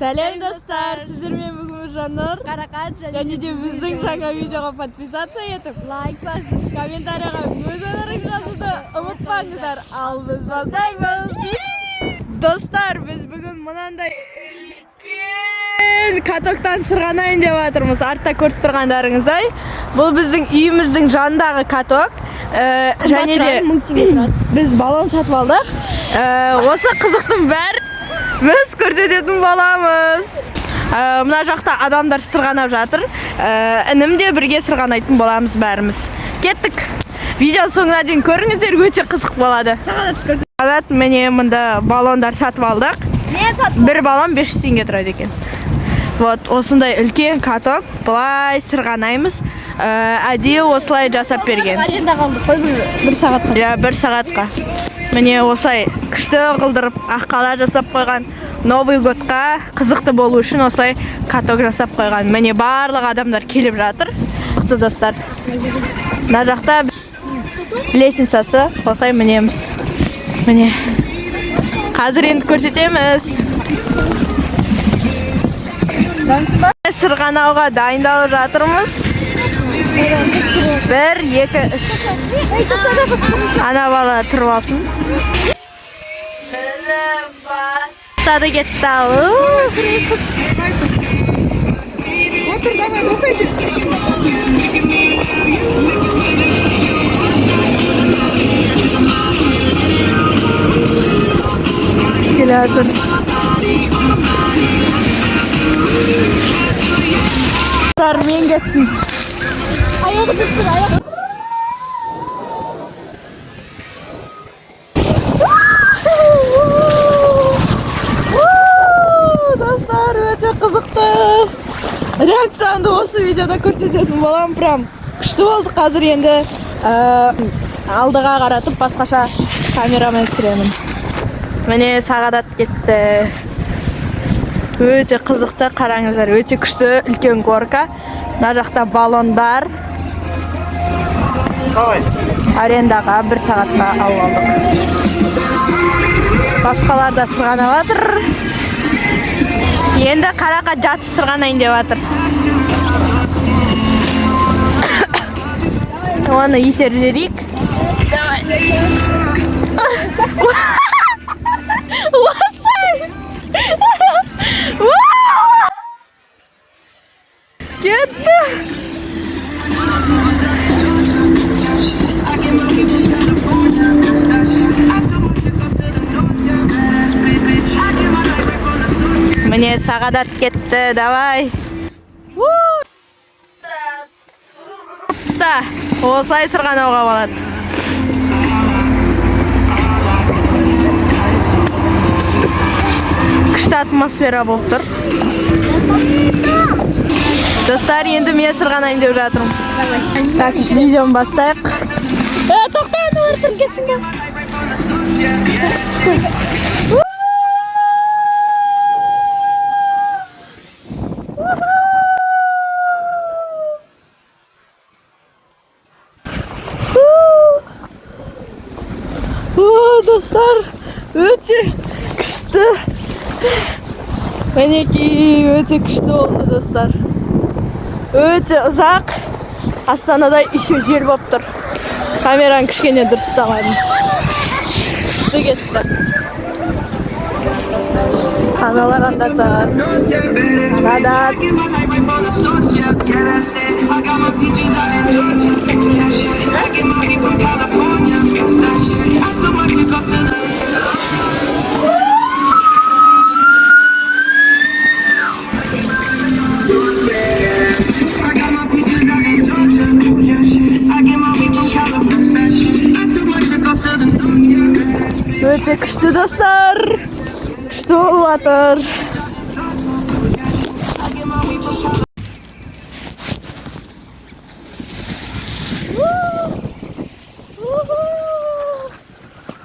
Сәлем достар, сіздермен бүгін Жаннұр Қарақат және де біздің жаңа видеоға подписаться етіп, лайк басып, комментарийға өз ойларыңызды жазуды ұмытпаңыздар. Ал біз бастаймыз. Достар, біз бүгін мынандай үлкен катоктан сырғанайын деп жатырмыз. Артта көріп тұрғандарыңыздай, бұл біздің үйіміздің жанындағы каток. Және де 1000 теңге тұрады. Біз баллон сатып алдық. Осы қызықтың бәрі біз көрсететін боламыз. Мына жақта адамдар сырғанап жатыр. Інім де бірге сырғанайтын боламыз бәріміз. Кеттік. Видеоның соңына дейін көріңіздер, өте қызық болады. Сағат, міне, мында баллондар сатып алдық. Мен сатып Бір баллон 500 теңге тұрады екен. Вот, осындай үлкен каток, былай сырғанаймыз. Әдейі осылай жасап берген. Аренда қалдық қой бір сағатқа. Иә, бір сағатқа. Міне, осылай күшті қылдырып аққала жасап қойған. Новый годқа қызықты болу үшін осылай каток жасап қойған. Міне, барлық адамдар келіп жатыр. Қызықты, достар. Мына жақта лестницасы, осылай мінеміз. Міне. Қазір енді көрсетеміз. Сырғанауға дайындалып жатырмыз. Бір, екі, үш. Ана бала тұрып алсын. Міне, бастады, кетті ау. Отыр, давай, босай бер. Келе жатыр. Достар, мен кеттім. Аяғы түсір, аяғы. Достар, өте қызықты. Реакциямды осы видеода көрсететін боламын. Прям күшті болды. Қазір енді алдыға қаратып басқаша камерамен түсіремін. Міне, Сағадат кетті. Өте қызықты, қараңыздар, өте күшті үлкен горка. Мына жақта баллондар. Арендаға бір сағатқа алып алдық. Басқалар да сырғанап жатыр. Енді Қарақат жатып сырғанайын деп жатыр. Оны итеріп жіберейік. Давай. Осай! Кетті. Міне, Сағадат кетті, давай. Та, осылай сырғанауға болады. Күшті атмосфера болып тұр. Достар, енді мен сырғанайын деп жатырмын. Так, видеоны бастайық. Тоқта, аналар тұрып кетсін. Кел. О, достар, өте күшті. Мінекей, өте күшті болды, достар. Өте ұзақ. Астанада еще жел болып тұр. Камераны кішкене дұрыс ұстамадым. Күшті кетті. Аналар анда тұр. Сағадат. I got my peaches out in Georgia. Yeah, shit. I get my weed from California. That shit. I took my chick up to the. I got my peaches out in Georgia. Yeah, shit. I get my weed from California. That shit. I took my chick up to the north. Yeah. Өте күшті, достар. Күшті болып жатыр.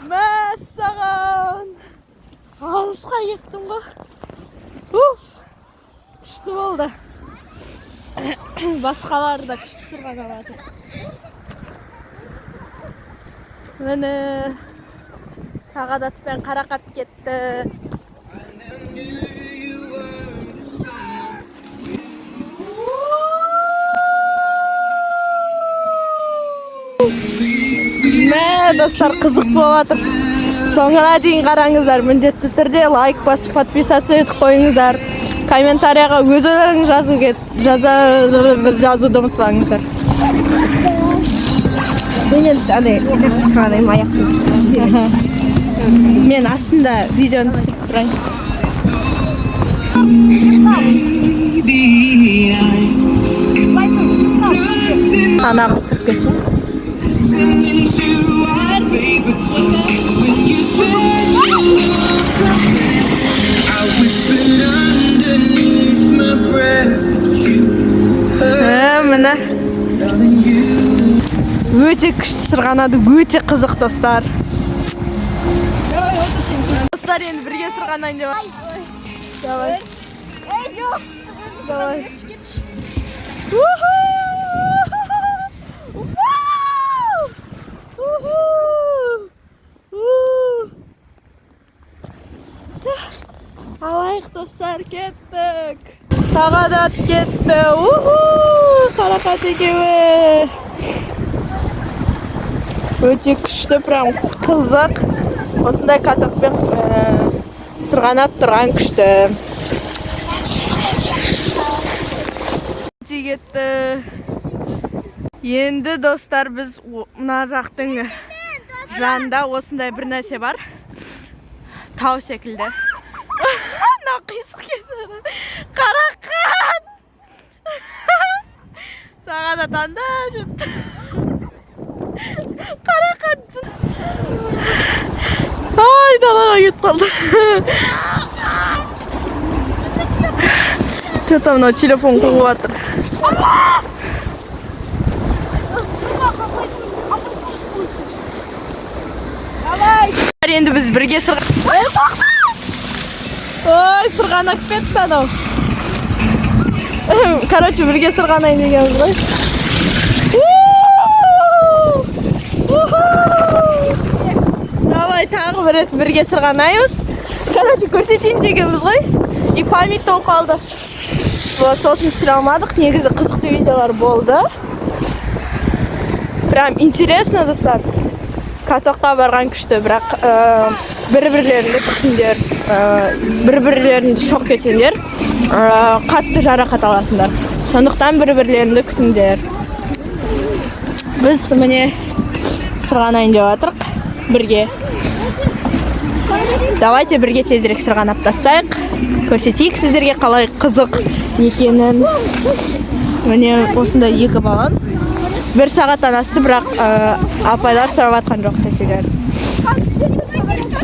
Мәссаған! Алысқа кеттім ғой. Уф! Күшті болды. Басқалары да күшті сырғанап жатыр. Міне, Сағадат пен Қарақат кетті. Достар, қызық болып жатыр. Соңына дейін қараңыздар, міндетті түрде лайк басып, подписаться етіп қойыңыздар. Комментарияға өз ойларыңызды жазуды ұмытпаңыздар. Мен енді андай сұрағанайым аяқтың. Мен астында видеоны түсіріп тұрайын. Baby, I'm dancing Ана қыз түсіріп кетсін. listening to our favorite song. When you said you looked a mess, I whispered underneath my breath, but you heard, Міне. darling, you. Өте күшті сырғанады, өте қызық, достар. Давай, отыр сен. Достар, енді бірге сырғанайын деп. Давай. Ей, жоқ. Давай. Уху! Вау! Уху! У! Алайық, достар, кеттік. Сағадат кетті. Уху! Қарақат екеуі. Өте күшті, прям қызық. Осындай катокпен сырғанап тұрған күшті. Өте кетті. Енді, достар, біз мына жақтың жанында осындай бір нәрсе бар. Тау секілді. Мынау қисық кетті. Қарақат! Сағадат анда жүрді. Қарақат жүр. Ай, далаға кетіп қалды. Че-то мынау телефон қуып жатыр. Давай. Енді біз бірге Ой, сырғанап кетті анау. Короче, бірге сырғанайын дегенбіз ғой. Уху! Давай, тағы бір рет бірге сырғанаймыз. Короче, көрсетейін дегенбіз ғой. И память толып қалды. Вот, сосын түсіре алмадық. Негізі қызықты видеолар болды. Прям интересно, достар. Катокқа барған күшті, бірақ бір-бірлеріңді күтіңдер, бір-бірлеріңді шоқ кетсеңдер, қатты жарақат аласыңдар. Сондықтан бір-бірлеріңді күтіңдер. Біз міне сырғанайын деп жатырық бірге. Давайте бірге тезірек сырғанап тастайық. Көрсетейік сіздерге қалай қызық екенін. Міне осындай екі баллон. Бір сағаттан асты, бірақ апайлар сұрап жатқан жоқ деселер.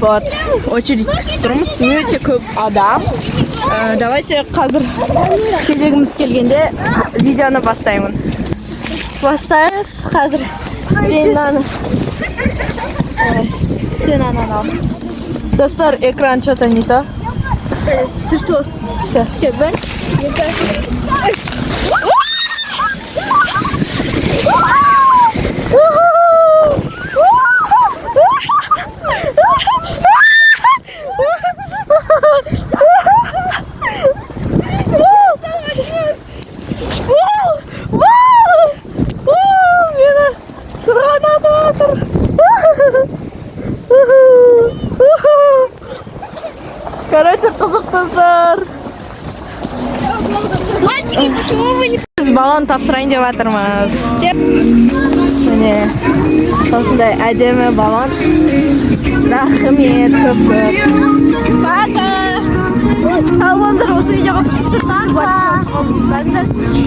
Вот, очередь күтіп тұрмыз. Өте көп адам. Давайте қазір кезегіміз келгенде видеоны бастаймын. Бастаймыз қазір. Мен мынаны. Сен ананы ал. Достар, экран что-то не то. Ты что? Все. Все, бір, екі, үш. Мені сырғанатып жатыр. Короче, қызық, достар. Мальчики, почему вы не... Біз баллон тапсырайын деп жатырмыз. Міне осындай әдемі баллон. Рахмет көп көп. Пока! Сау болыңыздар, осы видеоға подписаться.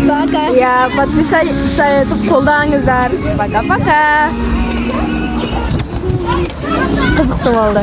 Пока! Иә, подписаться етіп қолдаңыздар. Пока пока. Қызықты болды.